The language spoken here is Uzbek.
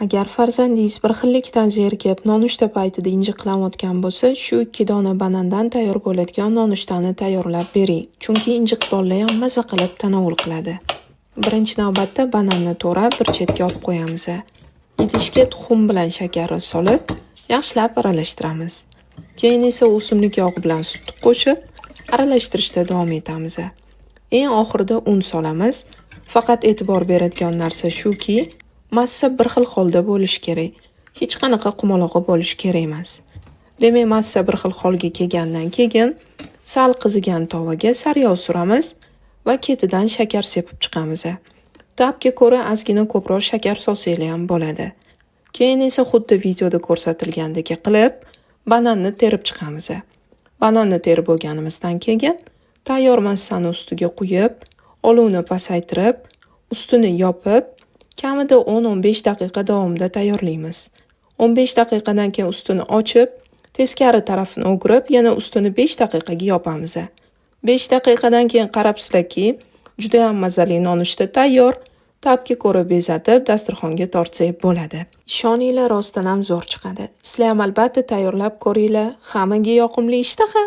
Agar farzandingiz bir xillikdan zerikib, nonushta paytida injiqlanayotgan bo'lsa, shu 2 dona banandan tayyor bo'ladigan nonushtani tayyorlab bering. Chunki injiq bolalar ham maza qilib tanovul qiladi. Birinchi navbatda bananni to'rab bir chetga olib qo'yamiz. Idishga tuxum bilan shakarni solib, yaxshilab aralashtiramiz. Keyin esa o'simlik yog'i bilan sutni qo'shib, aralashtirishda davom etamiz. Eng oxirida un solamiz. Faqat e'tibor beradigan narsa shuki, massa bir xil holda bo'lishi kerak. Hech qanaqa qumalog'i bo'lishi kerak emas. Demak, massa bir xil holga kelgandan keyin sal qizigan tovaga sariyog' suramiz va ketidan shakar sepib chiqamiz. Ta'bga ko'ra ozgina ko'proq shakar solsanglar ham bo'ladi. Keyin esa xuddi videoda ko'rsatilgandek qilib bananni terib chiqamiz. Bananni terib bo'lganimizdan keyin tayyor massani ustiga quyib, olovni pasaytirib, ustini yopib, kamida 10-15 daqiqa davomida tayyorlaymiz. 15 daqiqadan keyin ustini ochib, teskari tarafini o'girib, yana ustini 5 daqiqaga yopamiz. 5 daqiqadan keyin qarabsizlarki, juda ham mazali nonushta tayyor. Ta'bga ko'ra bezatib, dasturxonga tortsak bo'ladi. Ishoninglar, rostdan ham zo'r chiqadi. Sizlar ham albatta tayyorlab ko'ringlar. Hammaga yoqimli ishtaha.